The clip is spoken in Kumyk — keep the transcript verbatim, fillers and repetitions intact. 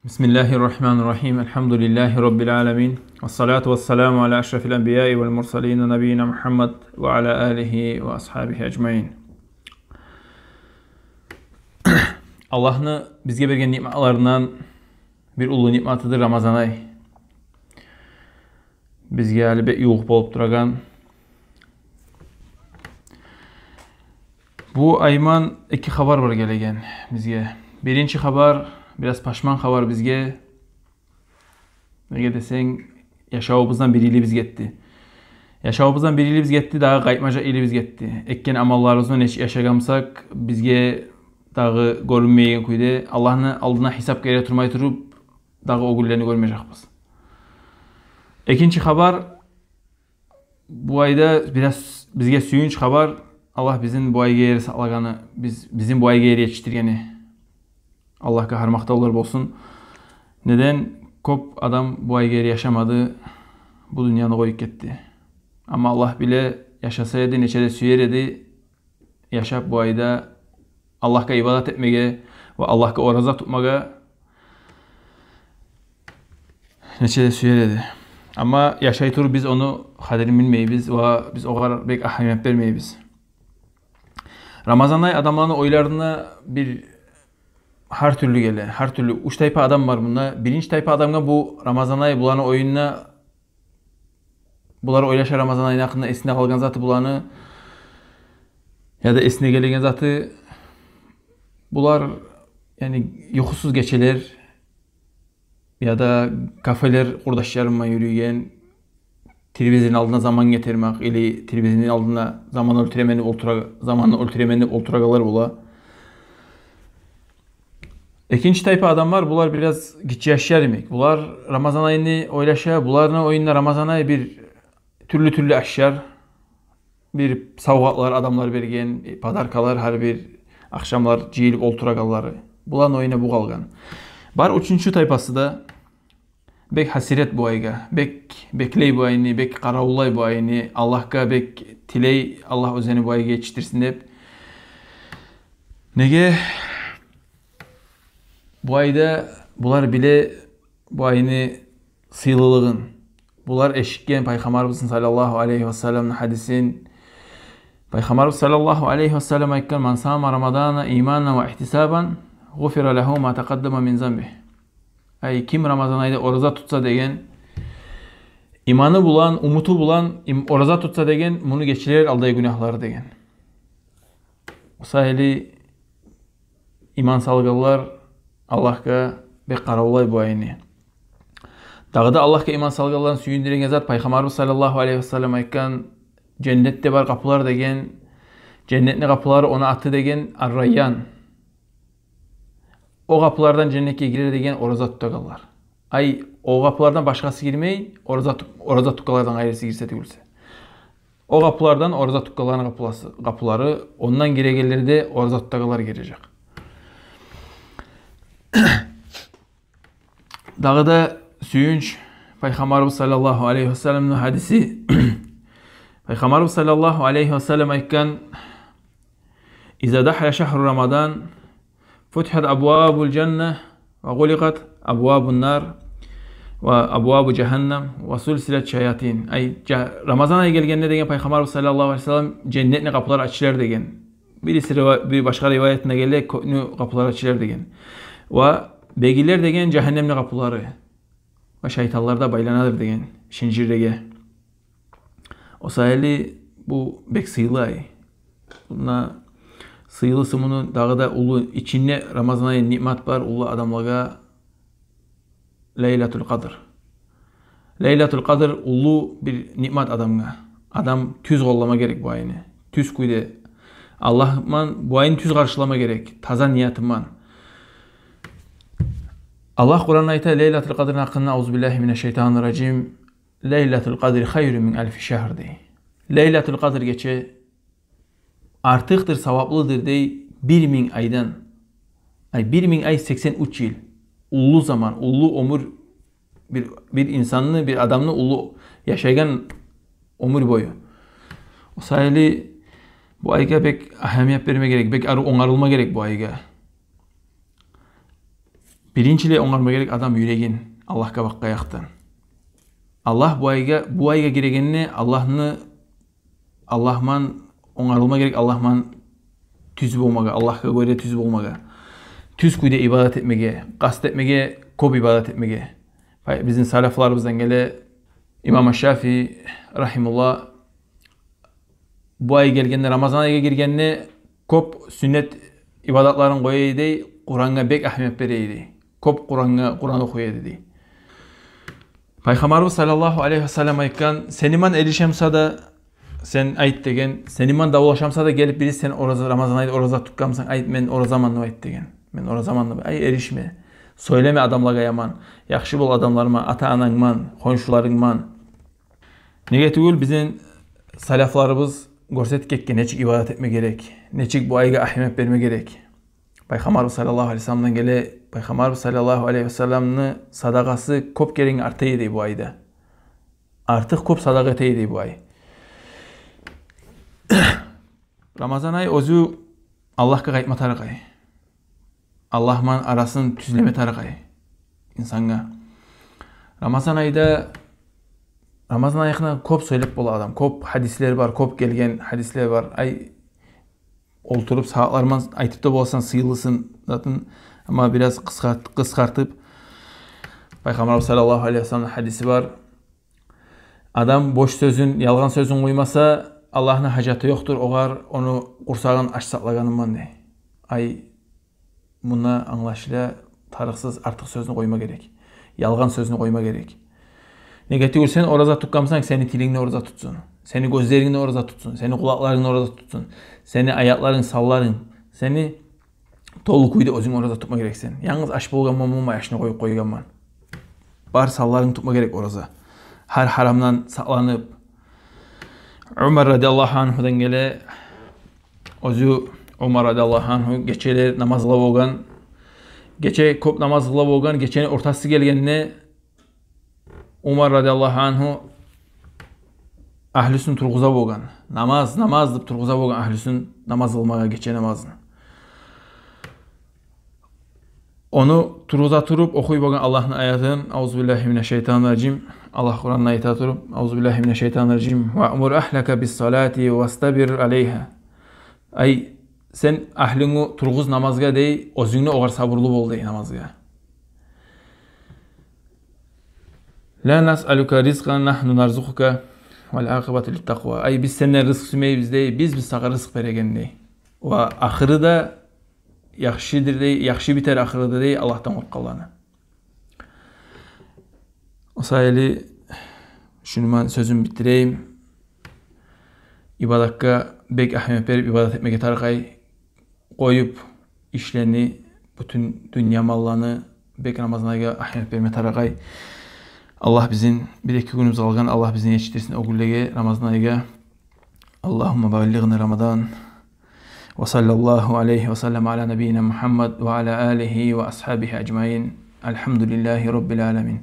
بسم الله الرحمن الرحيم. الحمد لله رب العالمين. والصلاة والسلام على أشرف الأنبياء والمرسلين نبينا محمد وعلى آله وأصحابه أجمعين. Аллагьны бизге берген ниъматларындан бир уллу ниъматыдыр Рамазан ай. Бизге гьали бек ювукъ болуп турагъан. Бу айман эки хабар бар гелеген бизге. Биринчи хабар, бираз пашман хабар бизге. Неге десенг, яшавубуздан бир йылыбыз гетди. Яшавубуздан бир йылыбыз гетди, дагъы къайтмажакъ йылыбыз гетди. Этген амалларыбызны нечик яшагъан бусакъ, бизге дагъы гёрюнмейген кюйде, Аллагьны алдына гьисап геле турмай туруп, дагъы о гюнлени гёрмежекбиз. Экинчи хабар, бу айда бираз бизге сююнч хабар, Аллагь бизин бу айгъа ерли сакълагъаны, биз, бизин бу айгъа ерли етишдиргени. Аллагьгъа гьар макътавлар болсун. Неден, кёп адам бу айгъа ерли яшамады, бу дюньяны къоюп гетди. Амма Аллагь биле, яшаса эди, нече де сюер эди яшап бу айда Аллагьгъа ибадат этмеге ва Аллагьгъа ораза тутмагъа, нече де сюер эди. Амма яшай туруп биз ону къадрин билмейбиз ва биз огъар бек агьамият бермейбиз. Рамазан ай адамланы ойларына бир гьар тюрлю геле, гьар тюрлю. Уьч тайпа адам бар мунда. Биринчи тайпа адамгъа бу Рамазан ай буланы оюнда, булар ойлаша Рамазан айны гьакъында, эсинде къалгъан заты буланы, яда эсине гелеген заты булар, яни, юхусуз гечелер, яда кафелер къурдашларыман юрюйген, телевизорну алдына заман гетермек, или телевизорну алдына заман оьлтюремен деп олтура-, заманны оьлтюремен деп олтурагъанлар бола. Экинчи тайпа адамлар, булар бираз гиччи яшлар демек. Булар Рамазан айны ойлаша, буланы оюнда Рамазан ай бир тюрлю-тюрлю ашлар, бир савгъатлар адамлар берген, э, подаркалар, гьар бир ахшамлар жыйылып олтурагъанлары. Буланы оюнда бу къалгъан. Бар уьчюнчю тайпасы да, бек гьасирет бу айгъа, бек беклей бу айны, бек къаравуллай бу айны, Аллагьгъа бек тилей, Аллагь оьзюню бу айгъа етишдирсин деп. Неге? Бу айда булар биле бу айны сыйлылыгъын. Булар эшитген Пайхаммарыбызны саллаллагьу алайгьи ва салламны гьадисин. Пайхаммарыбыз саллаллагьу алайгьи ва саллам айтгъан: «Ман сама Рамадана иманан ва ихтисабан, гъуфира лагьу ма такъаддама мин занбигь». Ай, ким Рамазан айда ораза тутса деген, иманы булан, умуту булан, им-, ораза тутса деген, муну гечилер алдай гюнагьлары деген. О саялы иман салгъанлар Аллагьгъа бек къаравуллай бу айны. Дагъы да Аллагьгъа иман салгъанланы сююндюреген зат, Пайхаммарыбыз саллаллагьу алайгьи ва саллам айтгъан: «Женнетде бар къапулар», — деген, женнетни къапулары, ону аты деген Ар-Райян. О къапулардан женнетге гирер деген ораза тутагъанлар. Ай, о къапулардан башгъасы гирмей, ораза ту-, ораза тутгъанлардан къайрысы гирсе тюгюлсе. О къапулардан ораза тутгъанланы къапуласы, къапулары, ондан гирегенлер де ораза тутагъанлар гирежек. Дагъы да сююнч, Пайхаммарыбыз саллаллагьу алайгьи ва салламны гьадиси. Пайхаммарыбыз саллаллагьу алайгьи ва саллам айтгъан: «Иза дахала шагьру Рамадан, футихат абвабул жанна, ва гъуликъат абвабун нар, ва абвабу жагьаннам, ва сулсилат шаятин». Ай, жа-, Рамазан ай гелгенде деген Пайхаммарыбыз саллаллагьу алайгьи ва саллам, женнетни къапулары ачылар деген. Бириси рива-, бир башгъа риваятында геле, кёкню къапулары ачылар деген. Ва бегилер деген жагьаннемни къапулары. Ва шайтанлар да байланадыр деген шинжирлеге. О саялы бу бек сыйлы ай. Муна сыйлысы муну дагъы да уллу, ичинде Рамазан айны ниъмат бар уллу адамлагъа, Лайлатул Къадр. Лайлатул Къадр уллу бир ниъмат адамгъа. Адам тюз къоллама герек бу айны. Тюз кюйде. Аллагьман бу айны тюз къаршылама герек. Таза ниятыман. Аллагь Къуранда айта Лайлатул Къадрны гьакъында: «Аузу биллагьи минаш шайтанир ражим. Лайлатул Къадри хайрун мин алфи шагьр», — дей. Лайлатул Къадр гече артыкъдыр, саваплыдыр, дей, бир минг айдан. Ай, бир минг ай — сексен уьч йыл. Уллу заман, уллу оьмюр, бир, бир инсанны, бир адамны уллу яшайгъан оьмюр бою. О саялы бу айгъа бек агьамият берме герек, бек арив онгарылма герек бу айгъа. Биринчилей онгарма герек адам юрегин Аллагьгъа бакъгъан якъдан. Аллагь бу айгъа, бу айгъа гирегенде Аллагьны, Аллагьман онгарылма герек, Аллагьман тюз болмагъа, Аллагьгъа гёре тюз болмагъа. Тюз кюйде ибадат этмеге, къаст этмеге, кёп ибадат этмеге. Бай, бизин салафларыбыздан геле имам Шафии рагьимагьуллагь, бу ай гелгенде, Рамазан айгъа гиргенде кёп сюннет ибадатларын къоя эди дей, Къурангъа бек агьамият бере эди дей. Кёп Къурангъа, Къуран охуй эди дей. Пайхаммарыбыз саллаллагьу алайгьи васаллам айтгъан: «Сени ман эришемсе де, сен айт», — деген. «Сени ман давлашамса да, гелип бириси, сен ораза, Рамазан айда ораза тутгъанмысан, айт, мен оразаман деп айт», — деген. «Мен оразаман деп». Ай, эришме. Сёйлеме адамлагъа яман. Яхшы бол адамларман, ата-ананг ман, хоншуларынг ман. Неге тюгюл, бизин салафларыбыз гёрсетип гетген нечик ибадат этме герек, нечик бу айгъа агьамият берме герек. Пайхаммарыбыз саллаллагьу алайгьи васалламдан геле, Пайхаммарыбыз саллаллагьу алайгьи васалламны садагъасы кёп керен арта эди бу айда. Артыкъ кёп садагъа эте эди бу ай. Рамазан ай оьзю Аллагьгъа къайтма тарыкъ ай. Аллагьман арасын тюзлеме тарыкъ ай инсангъа. Рамазан айда, Рамазан ай гьакъында кёп сёйлеп бола адам. Кёп гьадислер бар, кёп гелген гьадислер бар. Ай, олтуруп сагьатларман айтып да боласан сыйлысын затын, амма бираз къысгъарт-, къысгъартып. Пайхаммарыбыз саллаллагьу алайгьи васалламны гьадиси бар. Адам бош сёзюн, ялгъан сёзюн къоймаса, Аллагьны гьажаты ёкъдур огъар, ону къурсагъын ач сакълагъанындан дей. Ай, мунда англашыла, тарыкъсыз артыкъ сёзню къойма герек. Ялгъан сёзню къойма герек. Неге тюгюл, сен ораза тутгъанмысан, сени тилинг де ораза тутсун. Сени гёзлеринг де ораза тутсун. Сени къулакъларынг да ораза тутсун. Сени аякъларынг, санларынг. Сени толу кюйде оьзюнг ораза тутма герексен. Янгыз ач болгъанман болмай, ашны къоюп къойгъанман. Бар санларынг тутма герек ораза. Гьар гьарамдан сакъланып. Умар радияллагьу ангьудан геле, оьзю Умар радияллагьу ангьу гечелер намаз къыла болгъан. Гече кёп намаз къыла болгъан, гечени ортасы гелгенде Умар радияллагьу ангьу агьлюсюн тургъуза болгъан. Намаз, намаз деп тургъуза болгъан агьлюсюн намаз къылмагъа, гече намазын. Ону тургъуза туруп охуй болгъан Аллагьны аятын: «Аузу биллагьи минаш шайтанир ражим». Аллагь Къуранда айта туруп: «Аузу биллагьи минаш шайтанир ражим. Ваъмур агьлака бис салати вастабир алайгьа». Ай, сен агьлюнгню тургъуз намазгъа дей, оьзюнг де огъар сабурлу бол дей намазгъа. «Ла насъалука ризкъан, нагьну нарзукъука, вал акъибату литтакъва». Ай, биз сенден рызкъ сюймейбиз дей, биз, биз сагъа рызкъ береген дей. Ва ахыры да яхшыдыр дей, яхшы битер ахыры да дей Аллагьдан къоркъгъанланы. О саялы шуну ман сёзюмню битдирейим. Ибадатгъа бек агьамият берип, ибадат этмеге тарыкъ ай. Къоюп ишлени, бютюн дюнья малланы, бек Рамазан айгъа агьамият берме тарыкъ ай. Аллагь бизин, бир-эки гюнюбюз къалгъан, Аллагь бизин етишдирсин о гюнлеге, Рамазан айгъа. Аллагьумма баллигъна Рамадан. Ва саллаллагьу алайгьи ва саллам ала набийина Мугьаммад ва ала алигьи ва асгьабигьи ажмаин. Альгьамдулиллагьи раббил аламин.